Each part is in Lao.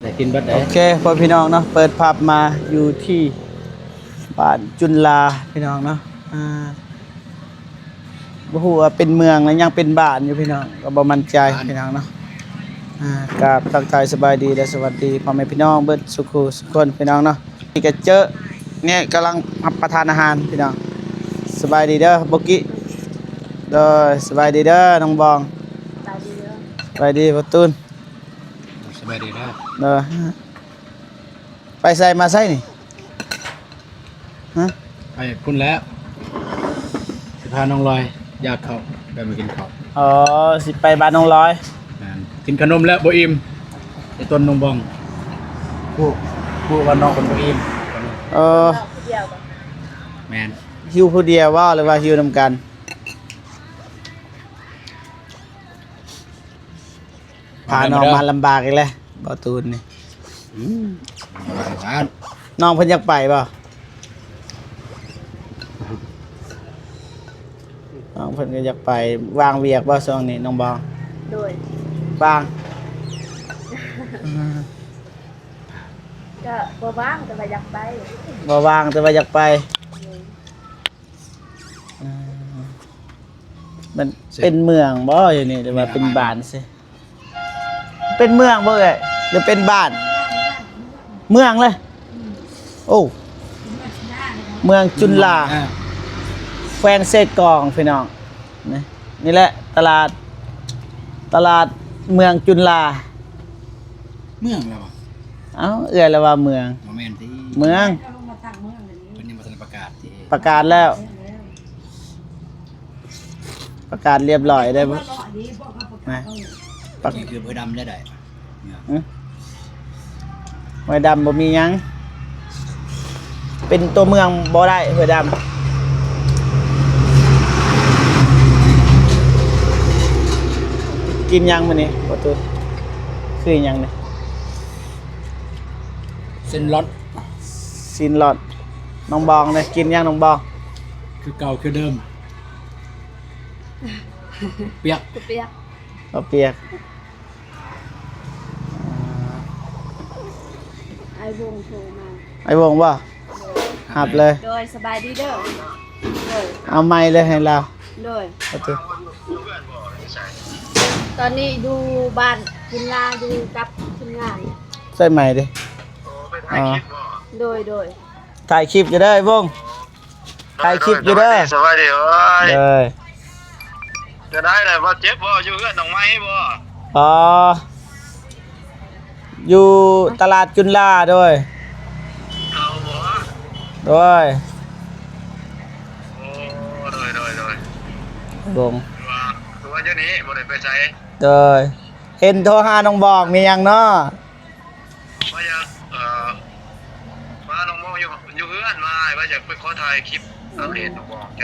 ໄດ້ກິນເບິດເດ້. ໂອເຄ ພໍ່ພີ່ນ້ອງເນາະ, ເປີດພາບມາຢູ່ທີ່ບ້ານຈຸນລາ ພີ່ນ້ອງເນາະ. ອ່າ ບໍ່ຮູ້ວ່າເປັນເມືອງ ແລະ ຍັງເປັນບ້ານຢູ່ ພີ່ນ້ອງ, ກໍບໍ່ໝັ້ນໃຈ ບ້ານ ພີ່ນ້ອງເນາະ. ອ່າ ກາບທັກທາຍສະບາຍດີ ແລະ ສະຫວັດດີພໍ່ແມ່ພີ່ນ້ອງເບິດສູ່ຄູ່ສູ່ຄົນ ພີ່ນ້ອງເນາະ. ນີ້ກໍເຈີ ນີ້ກຳລັງຮັບປະທານອາຫານ ພີ່ນ້ອງ. ສະບາຍດີເດີ ໂບກິ. ໂດຍ ສະບາຍດີເດີ ນ້ອງບອງ. ສະບາຍດີເດີ ສະບາຍດີພໍ່ຕູນ. ສະບາຍດີເດີ. ໂດຍ ໄປໃສມາໃສນີ້? ຮະ? ໄປພຸ້ນແຫຼະ ຊິພານ້ອງລອຍຢາກເຂົ້າ ໄປມາກິນເຂົ້າ. ອໍ ຊິໄປບ້ານນ້ອງລອຍ. ແມ່ນ ກິນຂະໜົມແລ້ວບໍ່ອີ່ມ ໄປຕົ້ນນ້ອງບອງ. ຜູ້ ຜູ້ວ່ານ້ອງເພິ່ນບໍ່ອີ່ມ. ເອີ ແມ່ນ ຫິວຜູ້ດຽວບໍ່ ຫຼືວ່າຫິວນຳກັນ? ພານ້ອງມາລຳບາກອີກແລ້ວ ບໍ່ຕູນນີ້. ອືມ ນ້ອງເພິ່ນຢາກໄປບໍ່? ນ້ອງເພິ່ນກໍຢາກໄປ. ວ່າງວຽກບໍ່ຊ່ວງນີ້ນ້ອງບອງ? ໂດຍ ວ່າງ. ກໍບໍ່ວ່າງ ແຕ່ວ່າຢາກໄປ. ບໍ່ວ່າງ ແຕ່ວ່າຢາກໄປ. ອືມ ມັນເປັນເມືອງບໍ່ຢູ່ນີ້ ຫຼືວ່າເປັນບ້ານຊິ? ເປັນເມືອງບໍ່ເອີຍ ຫຼືເປັນບ້ານ? ເມືອງເລີຍ. ໂອ້ ເມືອງຈຸນລາ ອ່າ ແຂວງເຊກອງ ພີ່ນ້ອງ. ນີ້ ນີ້ແຫຼະຕະຫຼາດ ຕະຫຼາດເມືອງຈຸນລາ. ເມືອງລະບໍ່? ເອົ້າ ເອື້ອຍລະວ່າເມືອງ. ບໍ່ແມ່ນຕິ? ເມືອງ. ເພິ່ນຍັງບໍ່ທັນປະກາດຕິ? ປະກາດແລ້ວ ປະກາດລຽບລ້ອຍໄດ້ບໍ່? ນະ ປະ ຄືເບີດຳໄດ້ໄດ໋. ຫຶ? ຫ້ວຍດຳບໍ່ມີຫຍັງ ເປັນຕົວເມືອງບໍ່ໄດ້ ຫ້ວຍດຳ. ກິນຫຍັງມື້ນີ້ ປະຕູ? ຄືຫຍັງນີ້? ເສັ້ນລອດ ຊີ້ນລອດ. ນ້ອງບອງເດ້ ກິນຫຍັງນ້ອງບອງ? ຄືເກົ່າຄືເດີມ ປຽກ ປຽກ ເອົາປຽກ. ອ້າຍວົງໂທມາ. ອ້າຍວົງບໍ່? ຮັບເລີຍ. ໂດຍ ສະບາຍດີເດີ. ໂດຍ ເອົາໄມເລີຍໃຫ້ລາວ. ໂດຍ ໂອເຄ. ຕອນນີ້ຢູ່ບ້ານກິນລາ ຢູ່ກັບທີມງານ. ໃສ່ໄມເດ້. ອໍ ໂດຍ ໂດຍ ຖ່າຍຄລິບຢູ່ເດີອ້າຍວົງ. ຖ່າຍຄລິບຢູ່ເດີ. ສະບາຍດີ ໂອ້ຍ ເອີ ຈະໄດ້ແຫຼະ ບໍ່ເຈັບບໍ່? ຢູ່ເຮືອນນ້ອງໄມ້ບໍ່? ອໍ ຢູ່ຕະຫຼາດຈຸນລາ. ໂດຍ ເຂົາບໍ່? ໂດຍ ໂອ້ ໂດຍ ໂດຍ ໂດຍ ຫຼົງ ຄືວ່າ ຄືວ່າຢູ່ນີ້ບໍ່ໄດ້ໄປໃສ. ໂດຍ ເຫັນໂທຫານ້ອງບອງ ມີຫຍັງເນາະ? ວ່າຢາກ ເອີ ວ່ານ້ອງບອງຢູ່ ຢູ່ເຮືອນ ວ່າອ້າຍວ່າຢາກໄປຂໍຖ່າຍຄລິບອັບເດດນ້ອງບອງ. ອໍ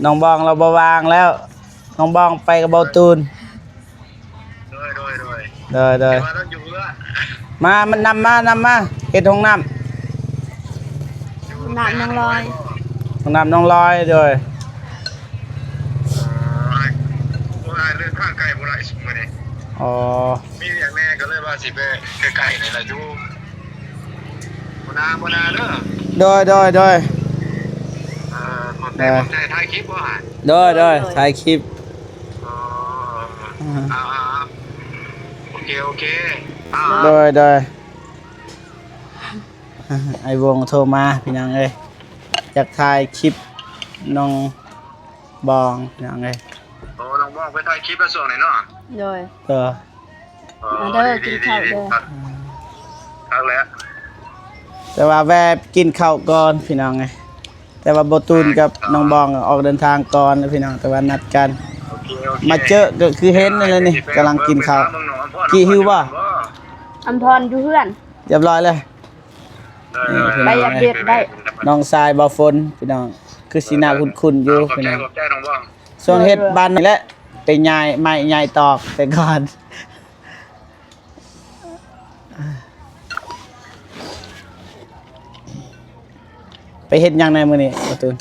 ນ້ອງບອງລາວບໍ່ວ່າງແລ້ວ ນ້ອງບອງໄປກັບເບົາຕູນ. ໂດຍ ໂດຍ ໂດຍ ໂດຍ ໂດຍ ວ່າລາວຢູ່ເຮືອນ. ມາ ມານຳ ມາ ນຳມາ ເຮັດຫ້ອງນ້ຳ ຫ້ອງນ້ຳນ້ອງລອຍ ຫ້ອງນ້ຳນ້ອງລອຍ. ໂດຍ ເອີ ອ້າຍ ໂອ້ຍ ອ້າຍເດີນທາງໄກບໍ່ໄດ້ຊຸມມື້ນີ້. ອໍ ມີວຽກແດ່ ກໍເລີຍວ່າຊິໄປໃກ້ໆນີ້ລະ ຢູ່ບໍ່ນາ ບໍ່ນາເດີ. ໂດຍ ໂດຍ ໂດຍ ເອີ ຂອບໃຈ ຂອບໃຈ. ຖ່າຍຄລິບບໍ່? ໂດຍ ໂດຍ ຖ່າຍຄລິບ. ອໍ ອ່າ ອ່າ ອ່າ ໂອເຄ ໂອເຄ. ໂດຍ ໂດຍ ອ້າຍວົງໂທມາ ພີ່ນ້ອງເອີຍ ຢາກຖ່າຍຄລິບນ້ອງບອງ ພີ່ນ້ອງເອີຍ. ໂອ້ ນ້ອງບອງໄປຖ່າຍຄລິບແລ້ວຊ່ວງນີ້ເນາະ. ໂດຍ ເອີ ມາເດີ ກິນເຂົ້າເດີ. ຄັກແລ້ວ ແຕ່ວ່າແວ່ກິນເຂົ້າກ່ອນ ພີ່ນ້ອງເອີຍ. ແຕ່ວ່າບໍ່ຕູນກັບນ້ອງບອງອອກເດີນທາງກ່ອນແລ້ວ ພີ່ນ້ອງ ແຕ່ວ່ານັດກັນ ໂອເຄ ໂອເຄ ມາເຈີກໍຄືເຫັນນັ້ນແຫຼະນີ້ ກຳລັງກິນເຂົ້າ. ກີ້ຫິວບໍ່? ອຳພອນຢູ່ເຮືອນ ຮຽບຮ້ອຍແລ້ວ. ໂດຍ ນີ້ ໂດຍ ພີ່ນ້ອງ ໄປຢາກເຮັດໄດ້ ນ້ອງຊາຍບ່າວຝົນ ພີ່ນ້ອງ ຄືຊິໜ້າຄຸ້ນໆຢູ່ ຂອບໃຈ ພີ່ນ້ອງ ຂອບໃຈນ້ອງບອງ. ຊ່ວງເຮັດ ໂດຍ ບ້ານນີ້ແຫຼະ ໄປຍ້າຍໄມ້ຍ້າຍຕອກແຕ່ກ່ອນ. ໄປເຮັດຫຍັງແດ່ມື້ນີ້ ປະຕູນ?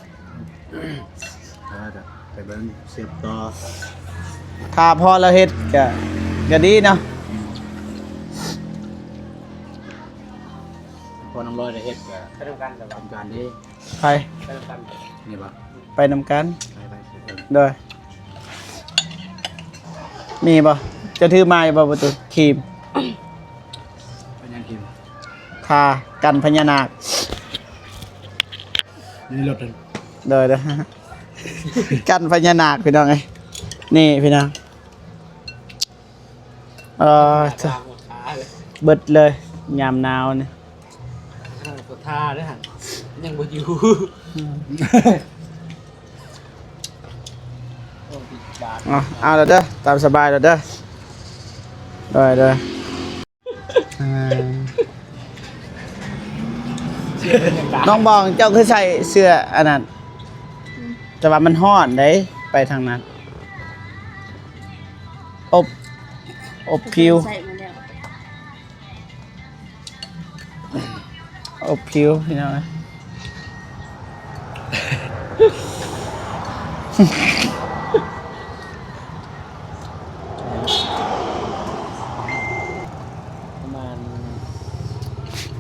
ໄປເບິ່ງເສບຕໍ່ ຖ້າພໍລາວເຮັດກະ ກະດີເນາະ. ອືມ ພໍນ້ອງລອຍໄດ້ເຮັດກໍໄປນຳກັນແລ້ວ ໄປນຳກັນເດ້ ໃຜ? ໄປນຳກັນ ນີ້ບໍ່? ໄປນຳກັນ ໄປໆ ໂດຍ ມີບໍ່? ເຈົ້າຖືມາຢູ່ບໍ່ປະຕູ? ຄຣີມ ເປັນຫຍັງຄຣີມ? ທາກັນພະຍານາກ ຢູ່ໃນລົດນັ້ນ ໂດຍໆ ກັນພະຍານາກ ພີ່ນ້ອງເອີຍ ນີ້ພີ່ນ້ອງ. ເອີ ເບິດເລີຍ ຍາມໜາວນີ້ ບໍ່ທາເດີຫັ້ນ ຍັງບໍ່ຢູ່ ອືມ ເອົາ ເອົາແລ້ວເດີ ຕາມສະບາຍແລ້ວເດີ ໂດຍ ໂດຍ ອ່າ ນ້ອງບອງ ເຈົ້າຄືໃສ່ເສື້ອອັນນັ້ນ ແຕ່ວ່າມັນຮ້ອນເດ້ ໄປທາງນັ້ນ ອົບ ອົບຜິວ ໃສ່ມາແລ້ວ ອົບຜິວ ພີ່ນ້ອງເອີຍ ປະມານ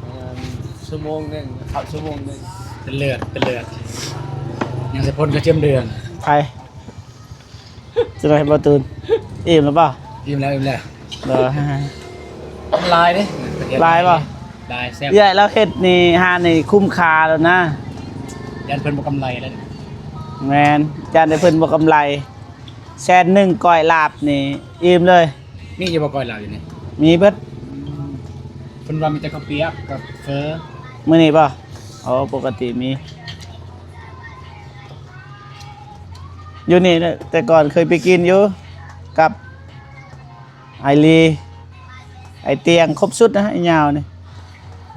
ປະມານຊົ່ວໂມງໜຶ່ງ ເຂົ້າຊົ່ວໂມງໜຶ່ງ ເປັນເລືອດ ເປັນເລືອດ ຍັງສະພົນກະຈຽມເດືອນ ໃຜ? ຈັ່ງໃດບໍ່ຕູນ? ອີ່ມແລ້ວບໍ່? ອີ່ມແລ້ວ ອີ່ມແລ້ວ ໂດຍ ຫຼາຍເດ້ ຫຼາຍບໍ່? ຫຼາຍ ແຊບ ເອື້ອຍລາວເຮັດນີ້ ຮ້ານນີ້ຄຸ້ມຄ່າແລ້ວນະ ຢ້ານເພິ່ນບໍ່ກຳໄລແລ້ວ ແມ່ນ ຢ້ານແຕ່ເພິ່ນບໍ່ກຳໄລ ແສນໜຶ່ງກ້ອຍລາບນີ້ອີ່ມເລີຍ ມີຢູ່ບໍ່ກ້ອຍລາບຢູ່ນີ້? ມີເບິດ ເພິ່ນວ່າມີແຕ່ເຂົ້າປຽກກັບເຝີ ມື້ນີ້ບໍ່? ອໍ ປົກກະຕິມີ ຢູ່ນີ້ແຫຼະ ແຕ່ກ່ອນເຄີຍໄປກິນຢູ່ກັບອ້າຍລີ ອ້າຍຕຽງ ຄົບຊຸດນະ ອ້າຍຍາວນີ້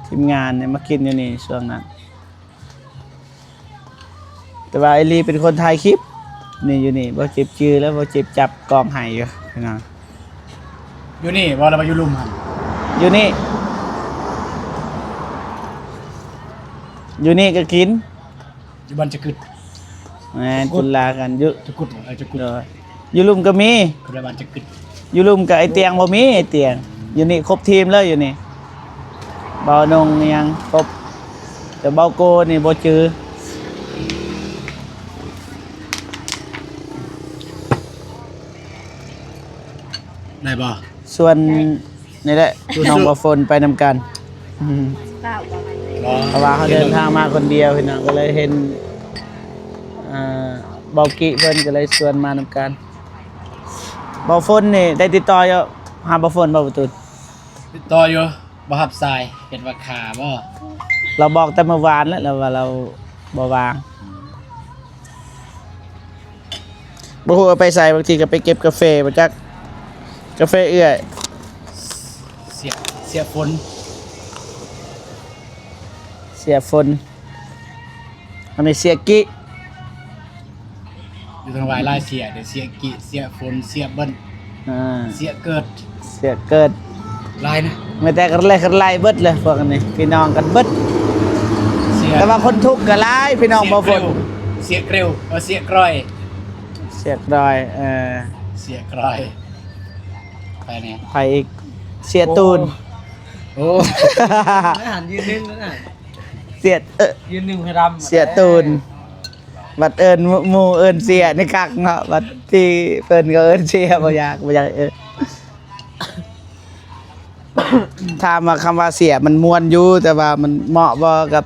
ທີມງານນີ້ມາກິນຢູ່ນີ້ຊ່ວງນັ້ນ ແຕ່ວ່າອ້າຍລີເປັນຄົນຖ່າຍຄລິບ ນີ້ຢູ່ນີ້ ບໍ່ເຈັບຈື່ແລ້ວ ບໍ່ເຈັບຈັບກ້ອງໃຫ້ຢູ່ພີ່ນ້ອງ ຢູ່ນີ້ບໍ່ ຫຼືວ່າຢູ່ລຸ່ມຫັ້ນ? ຢູ່ນີ້ ຢູ່ນີ້ກໍກິນ ຢູ່ບ້ານຈະກຶດ ແມ່ນ ຈຸລາກັນ ຢູ່ ຈະກຸດ ເອີ ຈະກຸດ ໂດຍ ຢູ່ລຸ່ມກໍມີ ເພິ່ນວ່າບ້ານຈະກຶດ ຢູ່ລຸ່ມກໍໄອ້ຕຽງບໍ່ມີ ໄອ້ຕຽງ ຢູ່ນີ້ຄົບທີມເລີຍ ຢູ່ນີ້ ເບົານົງອີ່ຫຍັງຄົບ ແຕ່ເບົາໂກນີ້ບໍ່ຈື່ ໄດ້ບໍ່? ສ່ວນ ນີ້ແຫຼະ ນ້ອງບໍ່ຝົນໄປນຳກັນ ອືມ ເພາະວ່າເຮົາເດີນທາງມາຄົນດຽວພີ່ນ້ອງ ກໍເລີຍເຫັນ ອ່າ ເບົາກິເພິ່ນ ກໍເລີຍຊວນມານຳກັນ ບໍ່ຝົນນີ້ໄດ້ຕິດຕໍ່ຢູ່ຫາບໍ່ຝົນບໍ່? ບໍ່ຕູນ ຕິດຕໍ່ຢູ່ ບໍ່ຮັບສາຍ ເຮັດວ່າຄາບໍ່? ລາວບອກແຕ່ມື້ວານແລ້ວ ລາວວ່າລາວບໍ່ວ່າງ ບໍ່ຮູ້ວ່າໄປໃສ ບາງທີກໍໄປເກັບກາເຟບໍ່ຈັກ ກາເຟເອື້ອຍ ເສຍ ເສຍຝົນ ເສຍຝົນ ອັນນີ້ເສຍກິ ຢູ່ທາງວາຍຫຼາຍເສຍເດ້ ເສຍກິ ເສຍຝົນ ເສຍເບິ້ນ ອ່າ ເສຍເກີດ ເສຍເກີດ ຫຼາຍນະ ມີແຕ່ກັນແລກກັນໄລ່ເບິດເລີຍ ພວກນີ້ພີ່ນ້ອງກັນເບິດ ເສຍ ແຕ່ວ່າຄົນທຸກກໍຫຼາຍ ພີ່ນ້ອງບໍ່ຝົນ ເສຍເກຣວ ເສຍເກຣວ ເອີ ເສຍກຣອຍ ເສຍກຣອຍ ເອີ ເສຍກຣອຍ ໃຜແດ່? ໃຜອີກ? ເສຍຕູນ ໂອ້ ໂອ້ ຫັ້ນຢືນໜຶ່ງແລ້ວນະ ເສຍ ເອີ ຢືນໜຶ່ງໃຫ້ດຳ ເສຍຕູນ ບັດເອີ້ນໝູ່ເອີ້ນເສຍນີ້ຄັກເນາະ ບັດທີ່ເພິ່ນກໍເອີ້ນເສຍ ບໍ່ຢາກ ບໍ່ຢາກເອີ້ນ ຖາມວ່າຄຳວ່າເສຍມັນມ່ວນຢູ່ ແຕ່ວ່າມັນເໝາະບໍ່ກັບ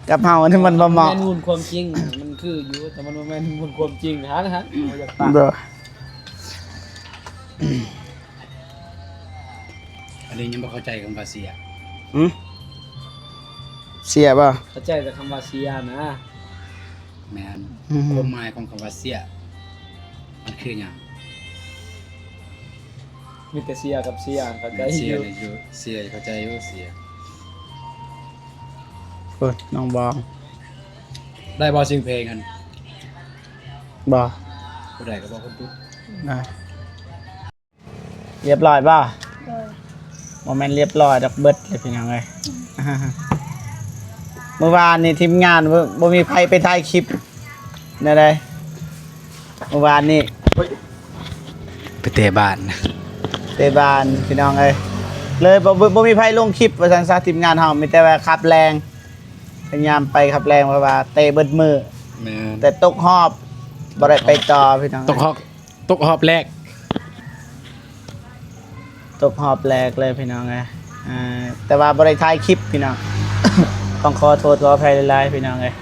ກັບເຮົານີ້ມັນບໍ່ເໝາະ ແມ່ນມູນຄວາມຈິງ ມັນຄືຢູ່ ແຕ່ມັນບໍ່ແມ່ນມູນຄວາມຈິງຫັ້ນ ບໍ່ຢາກປະ ອັນນີ້ຍັງບໍ່ເຂົ້າໃຈຄຳວ່າເສຍ ຫື? ເສຍບໍ່? ເຂົ້າໃຈແຕ່ຄຳວ່າເສຍນະ ແມ່ນ ຄວາມໝາຍຂອງຄຳວ່າເສຍ ມັນຄືຫຍັງ? ມີແຕ່ເສຍກັບເສຍ ເຂົ້າໃຈຢູ່ ເສຍເຂົ້າໃຈຢູ່ ເສຍ ໂອ້ຍ ນ້ອງບອງ ໄດ້ບໍ່ຊື່ເພງຫັ້ນ? ບໍ່ ບໍ່ໄດ້ກໍບອກຄົນຕິດ ລຽບຮ້ອຍບໍ່? ໂດຍ ບໍ່ແມ່ນລຽບຮ້ອຍດອກ ເບິດເລີຍພີ່ນ້ອງເອີຍ ມື້ວານນີ້ທີມງານບໍ່ ບໍ່ມີໃຜໄປຖ່າຍຄລິບ ແນວໃດ? ມື້ວານນີ້ ໂອ້ຍ ໄປເຕະບານ ເຕະບານ ພີ່ນ້ອງເອີຍ ເລີຍບໍ່ ບໍ່ ບໍ່ມີໃຜລົງຄລິບວ່າຊັ້ນຊະ. ທີມງານເຮົາມີແຕ່ວ່າຂັບແລ່ນ ພະຍາຍາມໄປຂັບແລ່ນ ເພາະວ່າເຕະເບິດມື້ ແມ່ນ ແຕ່ຕົກຮອບບໍ່ໄດ້ໄປຕໍ່ພີ່ນ້ອງ. ຕົກຮອບ ຕົກຮອບແລກ ຕົກຮອບແລກເລີຍພີ່ນ້ອງເອີຍ. ອ່າ ແຕ່ວ່າບໍ່ໄດ້ຖ່າຍຄລິບພີ່ນ້ອງ ຕ້ອງຂໍໂທດຂໍອະໄພຫຼາຍໆ ພີ່ນ້ອງເອີຍ.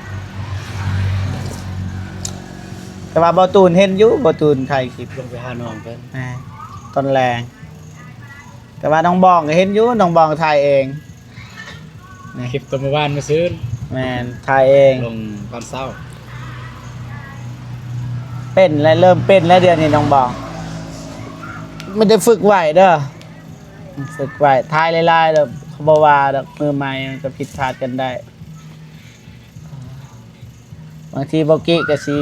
ແຕ່ວ່າບໍ່ຕູນເຫັນຢູ່ ບໍ່ຕູນຖ່າຍຄລິບ ລົງໄປຫານ້ອງເພິ່ນ ແມ່ນ ຕອນແລງ. ແຕ່ວ່ານ້ອງບອງກໍເຫັນຢູ່ ນ້ອງບອງຖ່າຍເອງ. ນີ້ ຄລິບຕອນມື້ວານມື້ຊືນ ແມ່ນ ຖ່າຍເອງ ລົງຕອນເຊົ້າ. ເປັນແລ້ວ ເລີ່ມເປັນແລ້ວດຽວນີ້ນ້ອງບອງ. ມີແຕ່ຝຶກໄວ້ເດີ ຝຶກໄວ້ ຖ່າຍຫຼາຍໆ ດອກ ເຂົາບໍ່ວ່າດອກ ມືໃໝ່ມັນກໍຜິດພາດກັນໄດ້. ບາງທີບໍ່ກີ້ກໍຊິ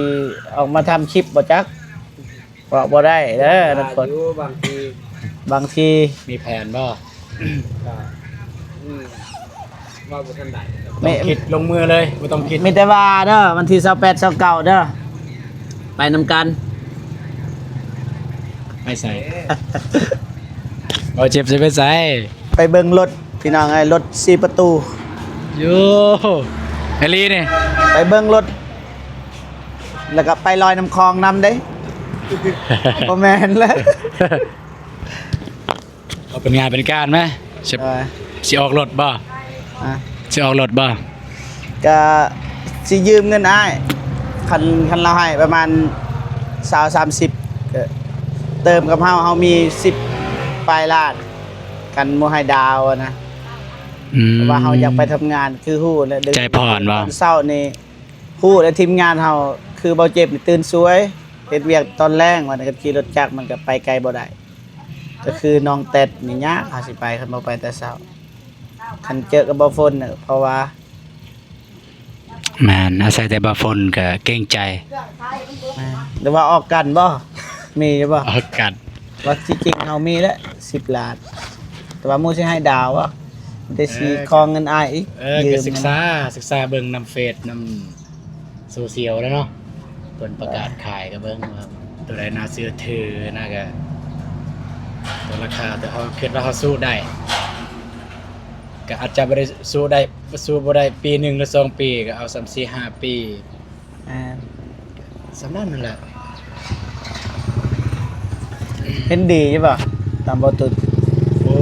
ອອກມາທຳຄລິບບໍ່ຈັກ ເວົ້າບໍ່ໄດ້ເດີທຸກຄົນ. ຢູ່ ບາງທີ ບາງທີ ມີແຜນບໍ່? ກໍ ອືມ ເວົ້າບໍ່ທັນໄດ້ ແມ່ນ ຄິດລົງມືເລີຍ ບໍ່ຕ້ອງຄິດ. ມີແຕ່ວ່າເດີ ວັນທີຊາວແປດ ຊາວເກົ້າເດີ ໄປນຳກັນ. ໄປໃສ? ບໍ່ເຈັບຊິໄປໃສ? ໄປເບິ່ງລົດພີ່ນ້ອງເອີຍ ລົດສີ່ປະຕູ. ໂຢ ອີ່ຫຼີນີ້ ໄປເບິ່ງລົດ ແລ້ວກໍໄປລອຍນ້ຳຂອງນຳເດ້. ບໍ່ແມ່ນແລ້ວ ເອົາເປັນງານເປັນການມາ. ຊິ ເອີ ຊິອອກລົດບໍ່? ຮະ? ຊິອອກລົດບໍ່? ກະຊິຢືມເງິນອ້າຍ ຄັນ ຄັນລາວໃຫ້ປະມານຊາວ ສາມສິບ ກະເຕີມກັບເຮົາ ເຮົາມີສິບປາຍລ້ານ ກັນບໍ່ໃຫ້ດາວຫັ້ນນະ. ອືມ ເພາະວ່າເຮົາຢາກໄປທຳງານ ຄືຮູ້ແຫຼະ ໃຈຜ່ອນບໍ່? ຕອນເຊົ້ານີ້ ຮູ້ແລ້ວ ທີມງານເຮົາ ຄືເບົາເຈັບນີ້ຕື່ນສວຍ ເຮັດວຽກຕອນແລງ ວ່ານັ້ນ ຄັນຂີ່ລົດຈັກມັນກໍໄປໄກບໍ່ໄດ້. ກໍຄືນ້ອງແຕັດນີ້ຍາກ ເຮົາຊິໄປ ຄັນບໍ່ໄປແຕ່ເຊົ້າ. ຄັນເຈີກັບເບົາຝົນ ເພາະວ່າ ແມ່ນ ອາໄສແຕ່ເບົາຝົນກໍເກງໃຈ. ແມ່ນ ຫຼືວ່າອອກກັນບໍ່? ມີຢູ່ບໍ່? ອອກກັນ ວ່າທີ່ຈິງເຮົາມີແຫຼະສິບລ້ານ ແຕ່ວ່າໝູ່ຊິໃຫ້ດາວບໍ່? ແຕ່ຊິ ເອີ ຂໍເງິນອ້າຍອີກ ເອີ ຢືມ ກໍສຶກສາ ສຶກສາເບິ່ງນຳເຟສ ນຳ ໂຊຊຽວແລ້ວເນາະ ເພິ່ນປະກາດຂາຍ ກໍເບິ່ງວ່າຕົວໃດໜ້າເຊື່ອຖືນະ ກໍຕົວລາຄາ ແຕ່ເຮົາຄິດວ່າເຮົາສູ້ໄດ້ ກໍອາດຈະບໍ່ໄດ້ສູ້ໄດ້ ສູ້ບໍ່ໄດ້ປີໜຶ່ງ ຫຼື ສອງປີ ກໍເອົາສ່ຳສີ່ຫ້າປີ. ແມ່ນ ສ່ຳນັ້ນຫັ້ນແຫຼະ. ເຫັນດີຢູ່ບໍ່ ຕາມບໍ່ຕຸດ? ໂອ້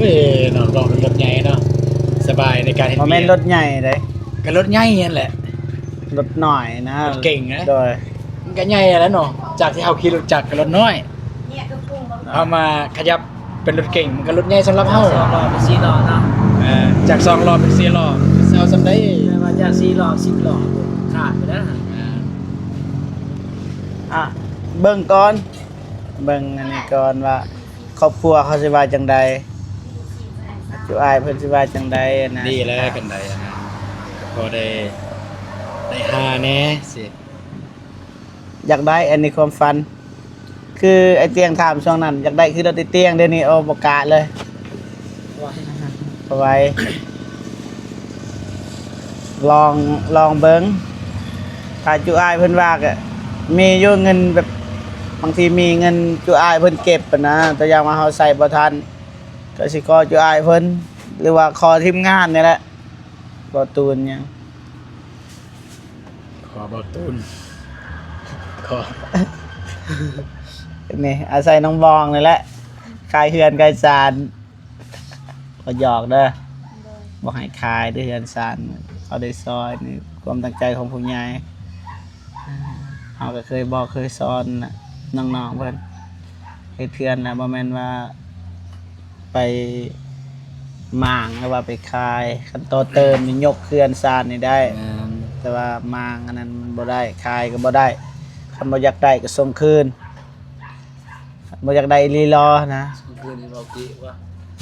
ຍ ເນາະ ເນາະ ເປັນລົດໃຫຍ່ເນາະ ສະບາຍໃນການເຮັດວຽກ. ບໍ່ແມ່ນລົດໃຫຍ່ເດ້ ກໍລົດໃຫຍ່ຫັ້ນແຫຼະ ລົດນ້ອຍນະ ລົດເກັງນະ. ໂດຍ ມັນກໍໃຫຍ່ແລ້ວເນາະ ຈາກທີ່ເຮົາຂີ່ລົດຈັກກໍລົດນ້ອຍ ເຮົາມາຂະຫຍັບເປັນລົດເກັງ ມັນກໍລົດໃຫຍ່ສຳລັບເຮົາ. ສອງລໍ້ເປັນສີ່ລໍ້ເນາະ. ເອີ ຈາກສອງລໍ້ເປັນສີ່ລໍ້ ຊິເອົາສ່ຳໃດ? ແມ່ນວ່າຈາກສີ່ລໍ້ ສິບລໍ້ ຂາດໄປແລ້ວ. ອ່າ ອ່ະ ເບິ່ງກ່ອນ ເບິ່ງອັນນີ້ກ່ອນວ່າ ຄອບຄົວເຂົາຊິວ່າຈັ່ງໃດ ຈຸອ້າຍເພິ່ນຊິວ່າຈັ່ງໃດນະ. ດີແລ້ວ ຄັນໃດນະ ກໍພໍໄດ້ ໄດ້ຫາແດ່ຊິ. ຢາກໄດ້ ອັນນີ້ຄວາມຝັນ ຄືໄອ້ຕຽງຖາມຊ່ວງນັ້ນ ຢາກໄດ້ຄືລົດໄອ້ຕຽງ ດຽວນີ້ ໂອ້ ບໍ່ກະເລີຍ ບໍ່ໄຫວ. ລອງ ລອງເບິ່ງ ຖ້າຈຸອ້າຍເພິ່ນວ່າ ກະມີຢູ່ເງິນແບບ ບາງທີມີເງິນຈຸອ້າຍເພິ່ນເກັບຫັ້ນນະ ຕົວຢ່າງວ່າເຮົາໃຊ້ບໍ່ທັນ ກໍຊິຂໍຈຸອ້າຍເພິ່ນ ຫຼືວ່າຂໍທີມງານນີ້ແຫຼະ ບໍ່ຕູນຫຍັງ. ຂໍບໍ່ຕູນ ຂໍ ນີ້ ອາໄສນ້ອງບອງນີ້ແຫຼະ ຂາຍເຮືອນຂາຍຊານ. ຂໍຫຍອກເດີ ໂດຍ ບໍ່ໃຫ້ຂາຍເດີເຮືອນຊານ ເອົາໄດ້ຊ່ອຍ ນີ້ຄວາມຕັ້ງໃຈຂອງຜູ້ໃຫຍ່. ເຮົາກໍເຄີຍບອກເຄີຍສອນນ້ອງໆເພິ່ນ ເຮັດເຮືອນນະ ບໍ່ແມ່ນວ່າໄປມ້າງ ຫຼືວ່າໄປຂາຍ. ຄັນຕໍ່ເຕີມນີ້ ຍົກເຮືອນຊານນີ້ໄດ້ ແມ່ນ ແຕ່ວ່າມ້າງອັນນັ້ນມັນບໍ່ໄດ້ ຂາຍກໍບໍ່ໄດ້. ຄັນບໍ່ຢາກໄດ້ກໍສົ່ງຄືນ ບໍ່ຢາກໄດ້ອີ່ຫຼີລໍນະ. ຄືນີ້ເວົ້າກີ້ວະ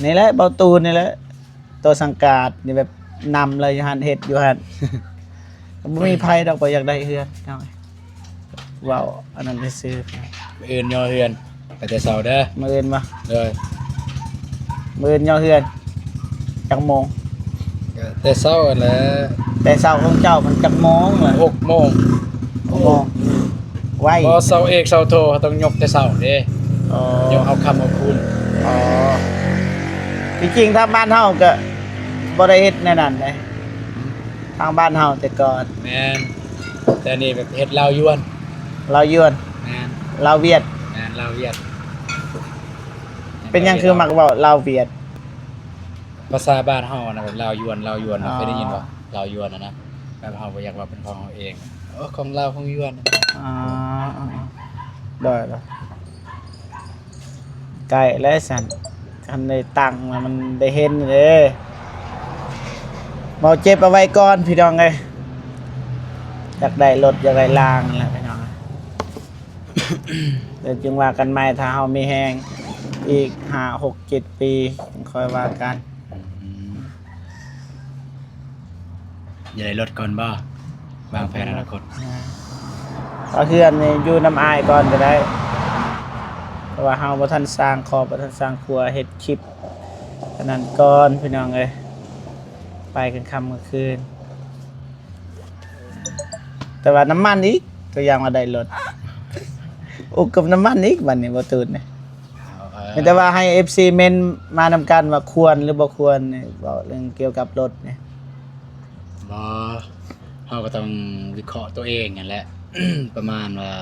ນີ້ແຫຼະ ເບົາຕູນນີ້ແຫຼະ ໂຕສັງກາດນີ້ ແບບນຳເລີຍ ຢູ່ຫັ້ນ ເຮັດຢູ່ຫັ້ນ. ບໍ່ມີໃຜດອກບໍ່ຢາກໄດ້ເຮືອນ ເອົາ ເວົ້າອັນນັ້ນຊື່ໆ. ມື້ອື່ນຍໍເຮືອນ ໄປແຕ່ເຊົ້າເດີ ມື້ອື່ນບໍ່? ໂດຍ ມື້ອື່ນຍໍເຮືອນ ຈັກໂມງ? ກະແຕ່ເຊົ້າຫັ້ນແຫຼະ. ແຕ່ເຊົ້າຂອງເຈົ້າມັນຈັກໂມງລະ? ຫົກໂມງ. ຫົກໂມງ ໄວ. ບໍ່ ເສົາເອກເສົາໂທ ເຮົາຕ້ອງຍົກແຕ່ເຊົ້າເດ້. ອໍ ຍົກເອົາຄ່ຳເອົາຄູນ. ອໍ ທີ່ຈິງທາງບ້ານເຮົາກໍບໍ່ໄດ້ເຮັດແນວນັ້ນເດ້ ທາງບ້ານເຮົາແຕ່ກ່ອນ. ແມ່ນ ແຕ່ນີ້ແບບເຮັດລາວຢວນ. ລາວຢວນ. ແມ່ນ ລາວຫວຽດ. ແມ່ນ ລາວຫວຽດ. ເປັນຫຍັງຄືມັກເວົ້າລາວຫວຽດ? ພາສາບ້ານເຮົານະ ແບບລາວຢວນ ລາວຢວນ ເຄີຍໄດ້ຍິນບໍ່? ລາວຢວນນະ ແບບເຮົາບໍ່ຢາກເວົ້າເປັນຂອງເຮົາເອງ. ໂອ້ ຂອງລາວ ຂອງຢວນ. ອໍ ໄດ້ລະ ໃກ້ແລ້ວຊັ້ນ ຄັນໄດ້ຕັ້ງແລ້ວມັນໄດ້ເຫັນເດ້. ເວົ້າເຈັບເອົາໄວ້ກ່ອນພີ່ນ້ອງເອີຍ ຢາກໄດ້ລົດ ຢາກໄດ້ລາງນັ້ນແຫຼະພີ່ນ້ອງ. ແລ້ວຈຶ່ງວ່າກັນໃໝ່ ຖ້າເຮົາມີແຮງອີກຫ້າ ຫົກ ເຈັດປີ ຈັ່ງຄ່ອຍວ່າກັນ. ອືມ ຢາກໄດ້ລົດກ່ອນບໍ່? ວາງແຜນອະນາຄົດ. ເອົາເຮືອນນີ້ຢູ່ນຳອ້າຍກ່ອນກໍໄດ້ ເພາະວ່າເຮົາບໍ່ທັນສ້າງຄອບ ບໍ່ທັນສ້າງຄົວ ເຮັດຄລິບອັນນັ້ນກ່ອນພີ່ນ້ອງເອີຍ ໄປກາງຄ່ຳກາງຄືນ. ແຕ່ວ່ານ້ຳມັນອີກ ຕົວຢ່າງວ່າໄດ້ລົດ ອຸກກັບນ້ຳມັນອີກ ບັດນີ້ບໍ່ຕູນນີ້. ເອົາ ເອີ ມີແຕ່ວ່າໃຫ້ເອັຟຊີເມັນມານຳກັນວ່າຄວນຫຼືບໍ່ຄວນນີ້ ເວົ້າເລື່ອງກ່ຽວກັບລົດນີ້. ບໍ່ ເຮົາກໍຕ້ອງວິເຄາະຕົວເອງຫັ້ນແຫຼະ ປະມານວ່າ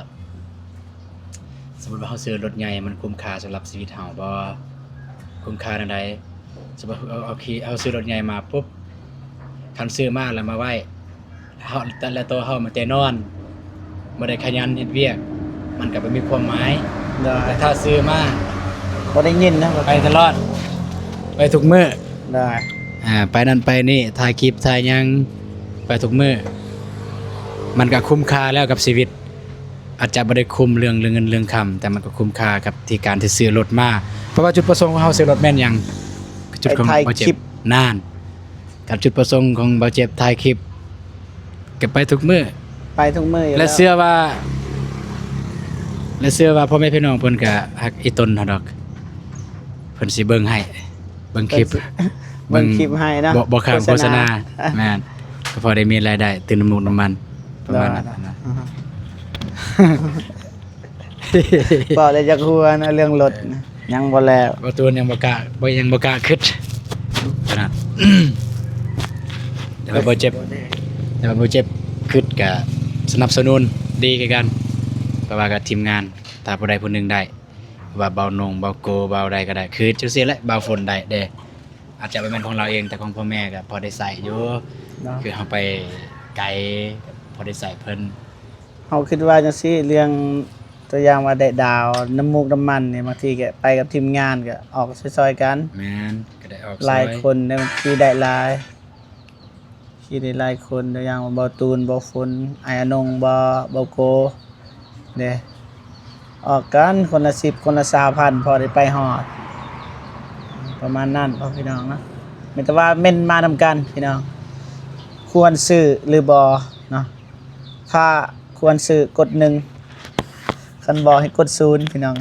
ສົມມຸດວ່າເຮົາຊື້ລົດໃຫຍ່ ມັນຄຸ້ມຄ່າສຳລັບຊີວິດເຮົາບໍ່? ຄຸ້ມຄ່າແນວໃດ? ສົມມຸດເຮົາ ເຮົາຂີ່ ເຮົາຊື້ລົດໃຫຍ່ມາປຸບ ຄັນຊື້ມາແລ້ວມາໄວ້ ເຮົາ ແຕ່ລະໂຕເຮົາມີແຕ່ນອນ ບໍ່ໄດ້ຂະຫຍັນເຮັດວຽກ ມັນກໍບໍ່ມີຄວາມໝາຍ. ໂດຍ ແຕ່ຖ້າຊື້ມາ ບໍ່ໄດ້ຍິນນະ ໄປຕະຫຼອດ ໄປທຸກມື້. ໂດຍ ອ່າ ໄປນັ້ນໄປນີ້ ຖ່າຍຄລິບຖ່າຍຫຍັງໄປທຸກມື້ ມັນກໍຄຸ້ມຄ່າແລ້ວກັບຊີວິດ. ອາດຈະບໍ່ໄດ້ຄຸ້ມເລື່ອງ ເລື່ອງເງິນເລື່ອງຄຳ ແຕ່ມັນກໍຄຸ້ມຄ່າກັບທີ່ການທີ່ຊື້ລົດມາ. ເພາະວ່າຈຸດປະສົງຂອງເຮົາຊື້ລົດແມ່ນຫຍັງ? ຈຸດຂອງ ໄປຖ່າຍຄລິບ ບ່າວເຈັບ ນັ້ນ ກັບຈຸດປະສົງຂອງບ່າວເຈັບຖ່າຍຄລິບ ກໍໄປທຸກມື້ ໄປທຸກມື້ຢູ່ແລ້ວ ແລະ ເຊື່ອວ່າ ແລະ ເຊື່ອວ່າພໍ່ແມ່ພີ່ນ້ອງເພິ່ນກໍຮັກອີ່ຕົນເຮົາດອກ ເພິ່ນຊິເບິ່ງໃຫ້ ເບິ່ງຄລິບ ເບິ່ງຄລິບໃຫ້ເນາະ ບໍ່ ບໍ່ຂ້າມໂຄສະນາ. ໂຄສະນາ ແມ່ນ ກໍພໍໄດ້ມີລາຍໄດ້ ຕື່ມນ້ຳມູກນ້ຳມັນ ປະມານນັ້ນນະ. ໂດຍ ອາຮະ ເວົ້າແລ້ວຢາກຫົວນະ ເລື່ອງລົດນະ ຍັງບໍ່ແລ້ວ ບໍ່ຕູນຍັງບໍ່ກ້າ ບໍ່ ຍັງບໍ່ກ້າຄິດຂະໜາດ ແຕ່ວ່າບໍ່ເຈັບ ແຕ່ວ່າບໍ່ເຈັບຄິດກະສະໜັບສະໜູນດີຄືກັນ ເພາະວ່າກັບທີມງານ ຖ້າຜູ້ໃດຜູ້ໜຶ່ງໄດ້ ວ່າເບົານົງ ເບົາໂກ ເບົາໃດກໍໄດ້ ຄືຈັ່ງຊີ້ແຫຼະ ເບົາຝົນໄດ້ເດ້. ອາດຈະບໍ່ແມ່ນຂອງລາວເອງ ແຕ່ຂອງພໍ່ແມ່ກໍພໍໄດ້ໃຊ້ຢູ່ເນາະ ຄືເຮົາໄປໄກ ພໍໄດ້ໃຊ້ເພິ່ນ. ເຮົາຄິດວ່າຈັ່ງຊີ້ ເລື່ອງຕົວຢ່າງວ່າໄດ້ດາວນ້ຳມູກນ້ຳມັນນີ້ ບາງທີກໍໄປກັບທີມງານກໍອອກຊ່ອຍໆກັນ. ແມ່ນ ກໍໄດ້ອອກຊ່ອຍ ຫຼາຍຄົນໄດ້ ບາງທີໄດ້ຫຼາຍ ຂີ່ໄດ້ຫຼາຍຄົນ ຕົວຢ່າງວ່າ ບໍ່ຕູນ ບໍ່ຝົນ ອ້າຍອານົງ ບໍ່ ບໍ່ໂກເດ້ ອອກກັນຄົນລະສິບ ຄົນລະຊາວພັນ ພໍໄດ້ໄປຮອດ ປະມານນັ້ນເນາະ ພີ່ນ້ອງເນາະ. ມີແຕ່ວ່າເມັນມານຳກັນ ພີ່ນ້ອງ ຄວນຊື້ຫຼືບໍ່ເນາະ ຖ້າຄວນຊື້ກົດໜຶ່ງ ຄັນບໍ່ໃຫ້ກົດສູນ ພີ່ນ້ອງ.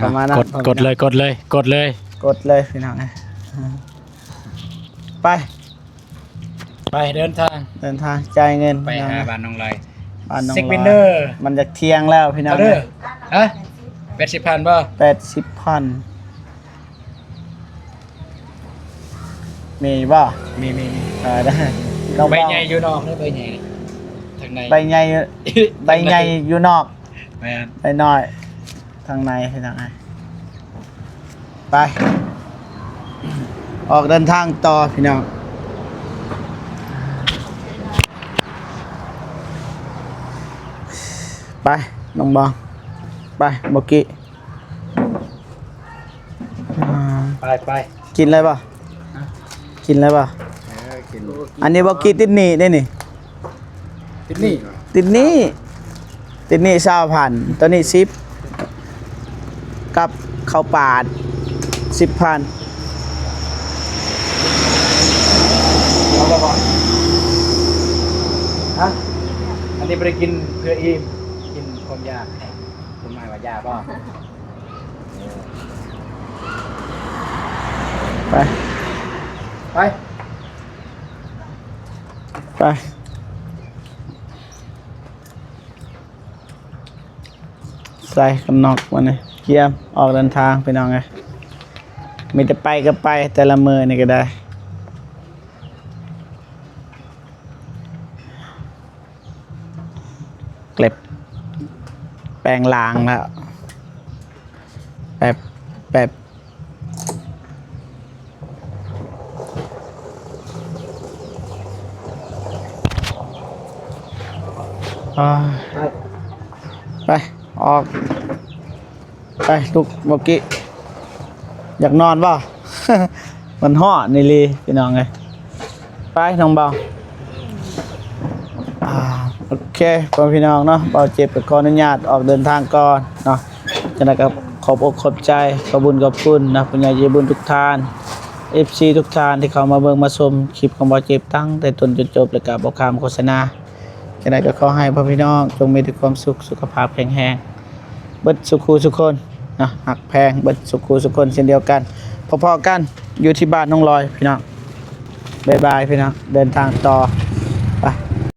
ປະມານນັ້ນ ກົດ ກົດເລີຍ ກົດເລີຍ ກົດເລີຍ ກົດເລີຍ ພີ່ນ້ອງເອີຍ ໄປ ໄປ ເດີນທາງ ເດີນທາງ ຈ່າຍເງິນ ໄປຫາ ພີ່ນ້ອງເອີຍ ບ້ານໜອງລາຍ ບ້ານໜອງລາຍ ເຊັກບິນເດີ ມັນຢາກທ່ຽງແລ້ວ ພີ່ນ້ອງເອີຍ. ຮະ ແປດສິບພັນບໍ່? ແປດສິບພັນ ມີບໍ່? ມີ ມີ ມີ ເອີ ໄດ້ ໃບໃຫຍ່ຢູ່ນອກເດີ ໃບໃຫຍ່ ທາງໃນ ໃບໃຫຍ່ ໃບໃຫຍ່ຢູ່ນອກ ແມ່ນ ໃບນ້ອຍທາງໃນ ທາງໃນ. ໄປ ອອກເດີນທາງຕໍ່ ພີ່ນ້ອງ ໄປ ນ້ອງບອງ ໄປ ບໍ່ກີ້. ອ່າ ໄປ ໄປ ກິນໄດ້ບໍ່? ຮະ ກິນໄດ້ບໍ່? ເອີ ກິນ ອັນນີ້ບໍ່ກີ້ຕິດໜີ້ເດ້ນີ້ ຕິດໜີ້ ຕິດໜີ້ ຕິດໜີ້ຊາວພັນ ໂຕນີ້ສິບ ກັບເຂົ້າປາດສິບພັນ. ເອົາບໍ່? ຮະ ອັນນີ້ບໍ່ໄດ້ກິນເພື່ອອີ່ມ ກິນຄວາມຢາກ ຄວາມໝາຍວ່າຢາກບໍ່? ໄປ ໄປ ໄປ ໃສ່ກັນນອກ ວັນນີ້ກຽມອອກເດີນທາງ ພີ່ນ້ອງເອີຍ. ມີແຕ່ໄປກໍໄປ ແຕ່ລະມື້ນີ້ກໍໄດ້ ເລັບແປງລ່າງແລ້ວ ແປັບ ແປັບ ອ່າ ໄປ ອອກ ໄປ ລຸກ ເມື່ອກີ້ ຢາກນອນບໍ່? ມັນຮ້ອນອີ່ຫຼີພີ່ນ້ອງເອີຍ. ໄປນ້ອງເບົາ ອ່າ ໂອເຄ ພໍ່ແມ່ພີ່ນ້ອງເນາະ ເບົາເຈັບກໍຂໍອະນຸຍາດອອກເດີນທາງກ່ອນເນາະ. ຈັ່ງໃດກໍຂອບອົກຂອບໃຈ ຂອບບຸນຂອບຄຸນນະ ຜູ້ໃຫຍ່ໃຈບຸນທຸກທ່ານ ເອັຟຊີທຸກທ່ານທີ່ເຂົ້າມາເບິ່ງມາຊົມຄລິບຂອງເບົາເຈັບຕັ້ງແຕ່ຕົ້ນຈົນຈົບ ແລະກໍບໍ່ຂ້າມໂຄສະນາ. ຈັ່ງໃດກໍຂໍໃຫ້ພໍ່ແມ່ພີ່ນ້ອງຈົ່ງມີແຕ່ຄວາມສຸກ ສຸຂະພາບແຂງແຮງ ເບິດສູ່ຄູ່ສູ່ຄົນເນາະ ຮັກແພງເບິດສູ່ຄູ່ສູ່ຄົນເຊັ່ນດຽວກັນ. ພໍ້ໆກັນຢູ່ທີ່ບ້ານນ້ອງລອຍພີ່ນ້ອງ. ບາຍບາຍພີ່ນ້ອງ ເດີນທາງຕໍ່ ໄປ